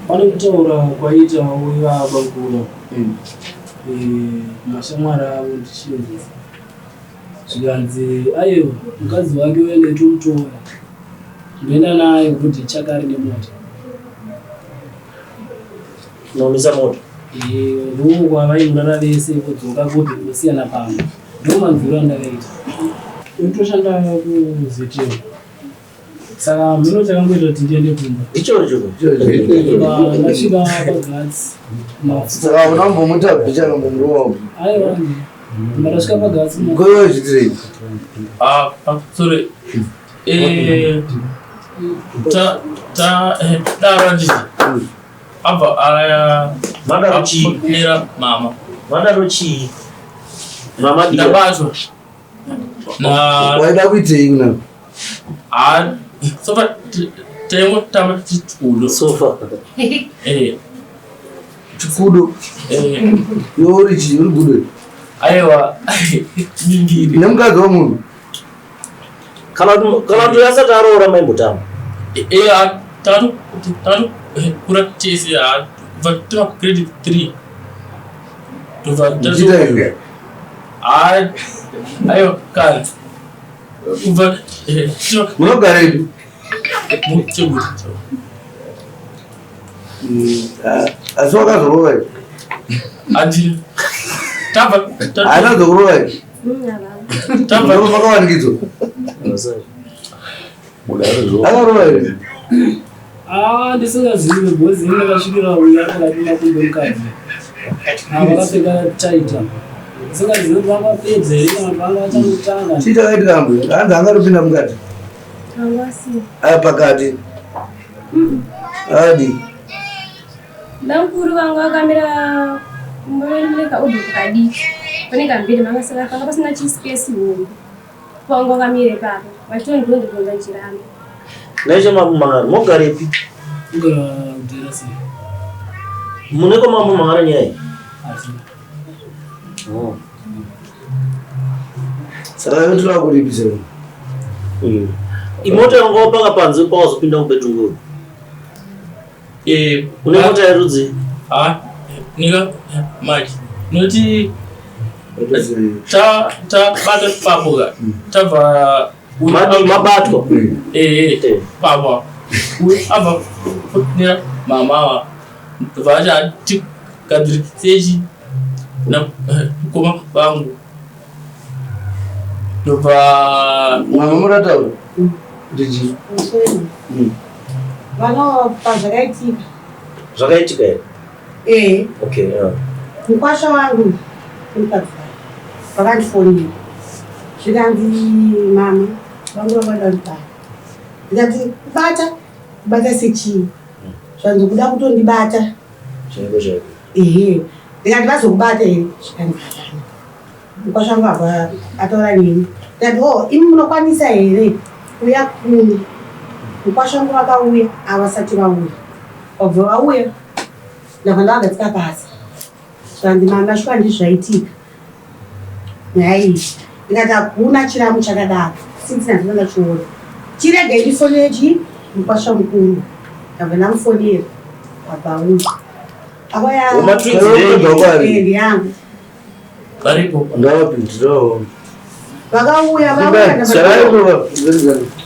Pane kutaura kwaita wevaba mukuru mashamwari avo ndichinzwa zvikanzi aiwa mukadzi wake uya ndaitomutora ndoenda naye kuti chakari nemota. Nomisa moto. Ndokwavaingana vese vodzoka kuti vosiyana pamwe. Ndo manzwiro andakaita. Ndotoshanda kuZTM. Saka mhino chakangoita kuti ndiende kumba. Ichocho. Ndasvika pagatsi. Saka unambomuta bhicha kambomurowa. Aiwa. Ndasvika pagatsi. Ngoyo zvitirei. Ah, sorry. Eh, ta ta daro nditi. Abva aya Madaro chii? Nera mama. Madaro chii? Mama diya. Ndabatwa. Na Waida kuitei kuna? ah sofa tengo tamba chikudo. Sofa. Eh, Chikudo. eh Iwe uri chii? Uri gudo. aiwa dingiri. Nemukadzi wemunhu. Kana kuti asati aroora maimbotamba. Eh ah tatu tatu kura tese ah kubva tava grade 3. Tobva Muchiita izvo. Ah aiwa kare. Kubva Munogara ipi? mucheguti. Asi wakazorova here? Andi tabva Haana kuzokurova here? tabva Ndoo makawanikidzwa. Akarova here? Ah, ndisingazivi because ini ndakasvikira uya akati makumbo mukadzi. Ah, vakapfeka taita. Ndisingazivi kuti vanga vapedza here kana kuti vanga vachangotanga. Chii chakaitika ambuya? Hanzi angatopinda mukati. Ah, pakati. Adi. Bamukuru vangu vakamira mune kaudhu kadiki pane kambiri manga saka panga pasina chispace hombe vangu vakamira ipapo vachitondidondodonda chiramba. Naishe mambo mangara mogarepi? Kugara kudhera sei? Mune kwa mambo mangara nyaya iyi? Hatina. Oh. Saka iwe toda kuripisa. Imota yanga wapaka panze pawazopinda mubedroom wewe. Eh Une mota yerudzi? ah nika manje noti ta ta bata papo ka tabva Madi mabatwa. eh eh papa uyu abva nera mama wa vacha tigadzirisechi na mukoma vangu ndobva Mama murataura. Ndiji. Vana pazvakaitika. Zvakaitika here? Eh. Okay, yeah. Mukwasha wangu mukadzi vakandifonera zvikanzi mama vangu vakandandibata ndikati kubata kubata sechii zvanzi kuda kutondibata Chaiko chaiko. ehe ndikati vazokubata here zvikanzi havana mukwasha wangu abva ataura neni ndikati o imi munokwanisa here kuuya kuno mukwasha wangu vakauya avasati vauya vabva vauya ndabva ndavagadzika pasi zvanzi mama shuwa ndizvaitika nyaya iyi ndikati hakuna chiramu chakadaro since ndandina ndachiona chiregai ndifonere chii mukwasha mukuru ndabva ndamufonera abva auya Uma akauya twins ndei? ndiyangu varipo Ngavapindirawo. vakauya vauya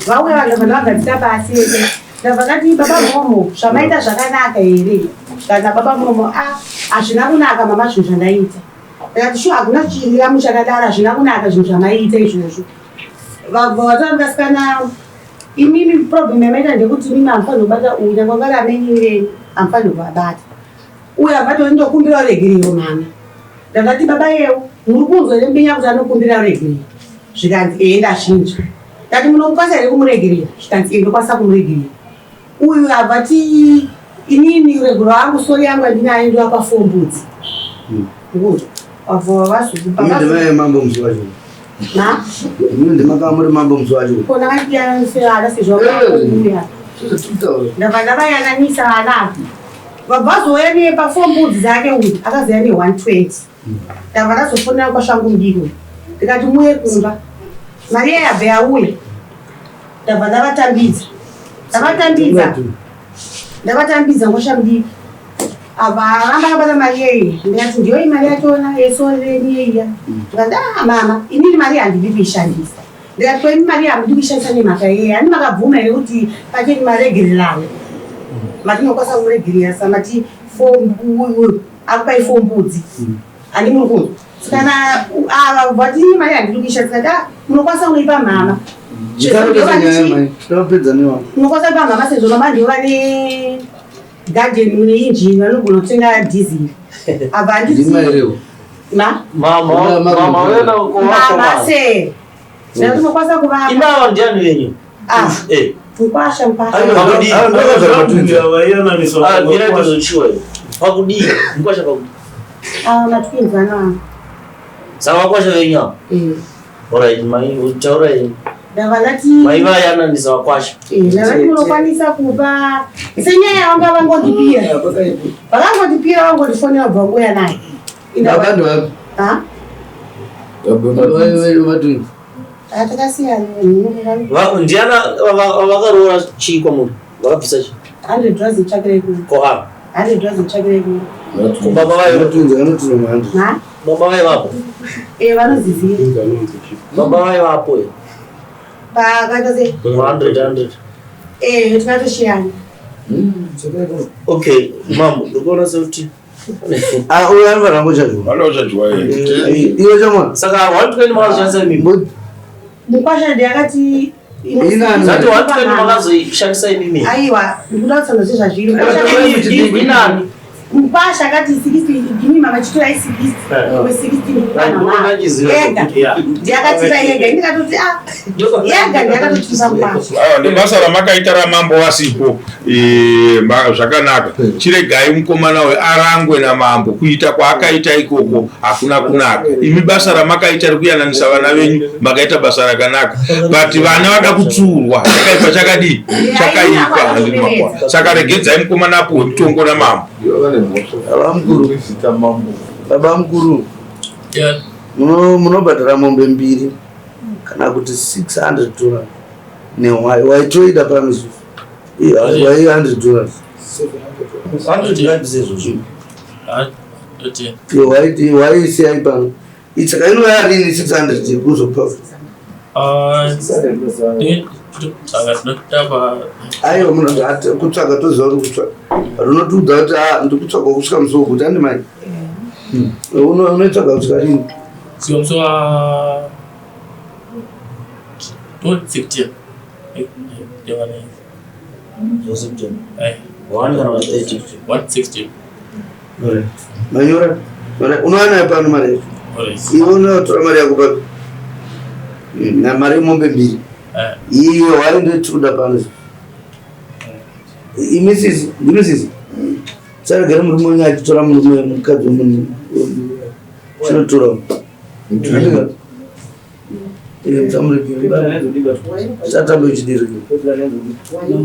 vauya vanhu vanhu vagadzika pasi ese ndabva ndati baba momo zvamaita zvakanaka here kana baba momo a hazvina kunaka mama zvinhu zvandaita ndikati shuwa hakuna chiramu chakadaro hazvina kunaka zvinhu zvamaita izvozvo vabva vataura imimi problem yamaita ndekuti imimi hamufaniri kubata uyu nyangwe vari amenyu venyu hamufaniri kuvabata uyu abva ndokumbira uregerero mama ndakati baba yeu muri kunzwa nembinya kuti anokumbira uregerero zvikanzi ee ndazvinzwa ndati munokwanisa here kumuregerera zvikanzi ee ndokwanisa kumuregerera uyu abva ti inini uregero wangu sorry yangu yandinayo ndovapa four mbudzi good vabva vazokupa Ndimai mambo musi wacho. na Ndimaka muri mambo musi wacho. kona vakatiyananisa vana sezvo vakauya ndabva ndavayananisa vana ava vabva vazouya nepa four mbudzi dzake uyu akazouya ne120 ndabva ndazofonera kwashangu mudiki uyu ndikati muye kumba mari iya yabva yauya ndabva ndavatambidza ndavatambidza Ndavatambidza ngosha mudiki. Apa aramba akabata mari yeyi. Ndikati ndiyoyi mari yachona yesori renyu yeiya. Ndikati ah mama, inini mari handidi kuishandisa. Ndikati ko imi mari hamudi kuishandisa nemhaka yei? Handi makabvuma here kuti pacheni maregererana? Mati munokwanisa kumuregerera sa mati akupai four mbudzi. Handi muri kunzwa? Kana ava vati ini mari handidi kuishandisa. Ndikati ah munokwanisa kuipa mama. Munokwanisa kuipa mama sezvo mama ndivo vane garden mune injini vanogona kutenga diesel. Apa handiti ma Mama, mama wena mama se. Ndikati munokwanisa kuvapa. Ivava ndiani venyu? Ah, Eh. mukwasha mukwasha. Pakudii? Vaiyananisa Ah, mira tozochiwa iyo. Pakudii? Mukwasha pakudii? Ava matwins vana vangu. Saka vakwasha venyu ava? Eh. Alright, mai taurai. Ndabva ndati Mai vayananisa vakwasha. Eh, ndakati munokwanisa kupa senyaya yavanga vangondipira vakangondipira vangondifonera kubva nguya naye Baba ndo Ha? vapi? Ah, takasiyana Ndiana vakaroora chii kwamuri? Vakabvisa chii? 100 dollars itsvakirei kuno Ko ava? 100 dollars itsvakirei kuno Ko baba vayo? ha Baba vayo vapo? eh vanoziziva Baba vayo vapo here? pakaita sei 100 100. eh tikatoshiyana Okay, mambo, ndikuona sekuti Ah, uyo anofanira kungochajwa. Vanochajwa here? Iwe chamwana. Saka 120 makazoshandisa imimi. mukwasha ndiyakati Inani? Zati 120 makazoishandisa imimi. aiwa ndikuda kutsanza zvezvazviri Inani? mukwasha akati 60 ndimi mama chitorai 60 imwe 60 Ndinochiziva yega kuti, yeah. ndiyakatira yega indikatoti ah yega ndiyakatotusa mukwasha Aiwa, nebasa ramakaita ramambo vasipo zvakanaka. Chiregai mukomana uyu arangwe namambo. Kuita kwaakaita ikoko hakuna kunaka. Imi basa ramakaita rekuyananisa vana venyu makaita basa rakanaka, but vana vada kutsurwa. Chakaipa chakadii? Chakaipa, handiti makwa. Saka regedzai mukomana apuhwe mutongo namambo. Baba mukuru. Baba mukuru. Yeah. Munobhadhara mombe mbiri kana kuti 600 dollars nehwai waitoida pano isusu. Wai 100 dollars. 100 ngabvise izvozvo. Ah, okay. Waisiyai pano. Saka inouya rini 600 yekuzopa? Ah, ndinotsvaga ndinotapa Aiwa munhu kutsvaga toziva kuti kutsvaga. Unotiudza kuti ah ndikutsvaga kusvika musi wokuti handi mai. Unoitsvaga kusvika rini? kusvika musi wa 16. September. 1 kana kuti 30. 160. Manyora. Unowana pano mari yacho. Alright. Iwe unotora mari yako papi? Na mari yemombe mbiri. Eh. Iyo wai ndoitikuda pano. Imi sisi, ndimi sisi. Saregere murume wenyu achitora murume mukadzi wemunhu. Chinotora. Musamuregere. Satambe uchidirike.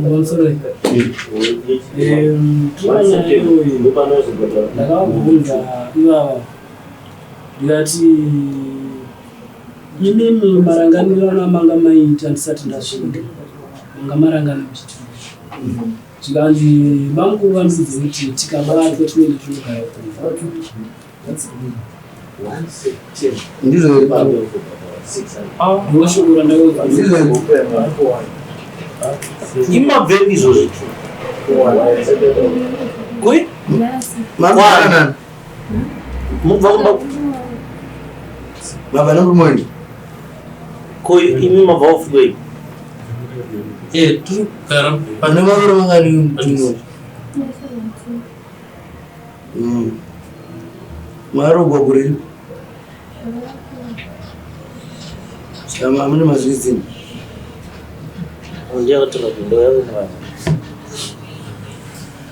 Pamusoro tiri iyoyi ndakavabvunza ivava ndikati imimi maranganirano amanga maita ndisati ndasvika manga marangana muchiti zvikanzi bamukuru vandiudze kuti tikabatwa tinoenda tinogara kumba. Ndizvo here? Ndoshoko randakaudzwa. Ndizvo here? Imabvepi izvozvo? Kui? Mabva Mubva kumba Mabva nemurume wenyu. ko imi mabva ofukwei? Eh, tiri kugara Pane varume vangani mutuno? Mwarogwa gore ripi? Saka mune mazvizini. Ndiye akatora ndo yavo mwana.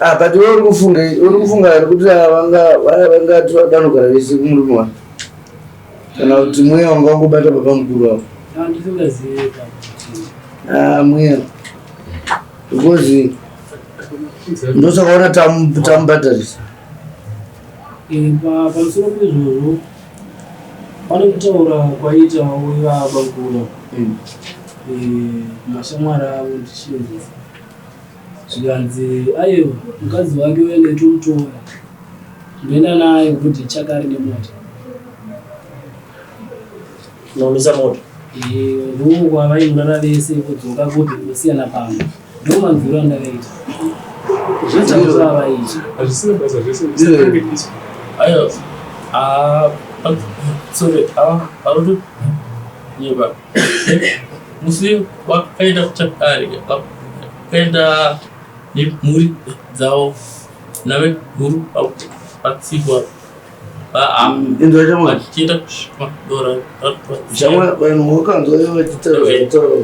Ah, but iwe uri kufunga uri kufunga here kuti vanga vangati vadanogara vese kumurume wake? Kana kuti mweya wanga wangobata baba mukuru wavo? Handisingazivi kuti Ah, mweya. Because ndosakaona tamubhadharisa. Pamusoro pezvozvo pane kutaura kwaitawo ivava bamukuru mashamwari avo ndichinzwa Zvikanzi aiwa, mukadzi wake uya ndaitomutora ndoenda naye kuti chakari nemota. Nomisa moto. Ndokwavaimurara vese vodzoka kuti vosiyana pamwe. Ndo manzwiro andakaita. Zvezvaavaita. Hazvisina basa zvese. Musatange peaceful. Aiwa, ah, sorry, ah, arikuti nyeba. Musi wakaenda kuchakari, vakaenda nemhuri dzavo naveguru vatsigwa Inzwa chamwari. vachienda kumadora. Chamwari, vanhu wakanzwa ivo vachitaura zvakutaura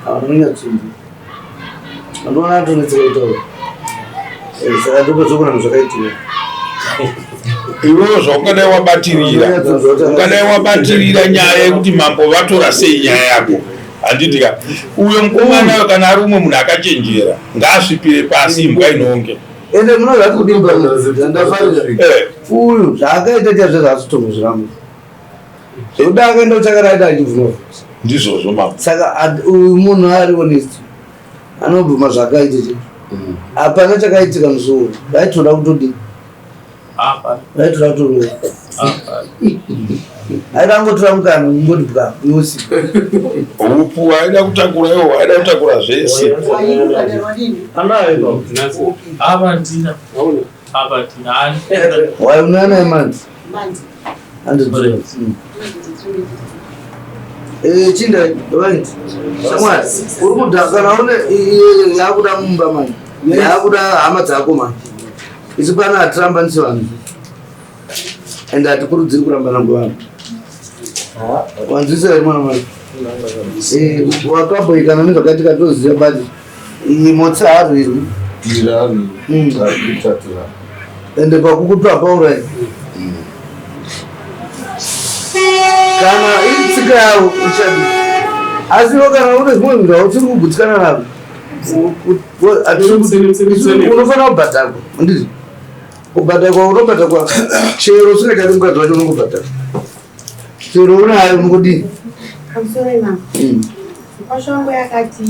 havanonyatsonzwa. Andoona atonetseka kutaura. Saka ndipo zvokona zvakaitika. Iwewe zvaungadai wabatirira, ungadai wabatirira nyaya yekuti mambo vatora sei nyaya yako, handiti ka? Uyo mukomana uyo kana ari umwe munhu akachenjera, ngaasvipire pasi imbwa inonge. Ende munoziva kuti kudini pano ndafarira. Uyu zvaakaita chaizvo zvaasitombozviramba. Zvekuti akaenda kuchakaraita achibvuma. Ndizvozvo mambo. Saka uyu munhu ari honest. Anobvuma zvakaita chaizvo. Hapana chakaitika musi uyu. Vaitoda kutodii? Vaitoda kutorova. Aida angotora mukana kungoti bwa usi. Upu aida kutakura iwo, aida kutakura zvese. Anayo ipapo. Apa ndina. Apa ndina. Wai unana yemanzi. Mandi. $100. Chinda, right. Shamwari, uri kuda kana une yakuda mumba manje. Yakuda hama dzako manje. Isu pano hatirambanisi vanhu. Ende hatikurudziri kurambana kuvanhu. Wanzwisa here mwana mwana? Wakabhoikana nezvakaitika toziva, but iyi motsi haarwirwi. Ende pakukutu hapaurayi. Kana iri tsika yavo ichadi. Asi iwe kana une zvimwe zvinhu zvausiri kugutsikana nazvo, unofanira kubhadharwa. Handizvo? Kubhadharwa unobhadharwa chero usingachadi mukadzi wacho unongobhadharwa. Chero unayo unongodini? Pamusoro imama. Mkwasha wangu yakati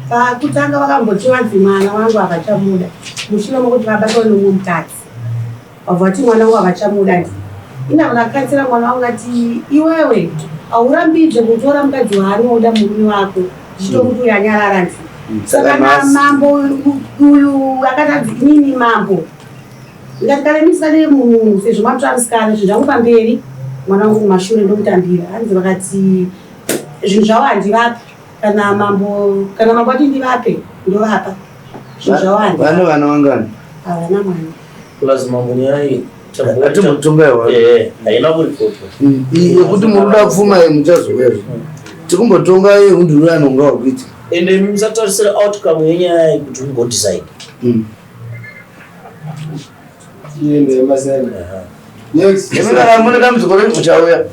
pakutanga vakamboti vanzi mwana wangu havachamuda mushure mekuti vabatwa nemumwe mukadzi, vabva vati mwana wangu havachamuda. Ndi ina ndakatsira mwana wangu ati iwewe haurambidze kutora mukadzi waanoda murume wako, ndichitokuti uyu anyarara ndi. Saka namambo uyu akatanzi inini mambo ndikati kana musingade munhu sezvo mamutora musikana, zvinhu zvangu pamberi, mwana wangu kumashure, ndomutambira. Hanzi vakati zvinhu zvavo handivapi kana mambo, kana mambo ati ndivape ndovapa zvinhu zvavo handi. Vane vana vangani? Havana mwana. Plus mambo, nyaya iyi Atimbotonga iwa. Haina kuripotwa. Iyi yekuti muri kuda pfuma iyi muchazouya zve. Tikumbotonga yehundururano unga wakuita. Ende imi musatarisira outcome yenyaya iyi kuti mugodecide. Imi kana mune dambudziko renyu muchauya.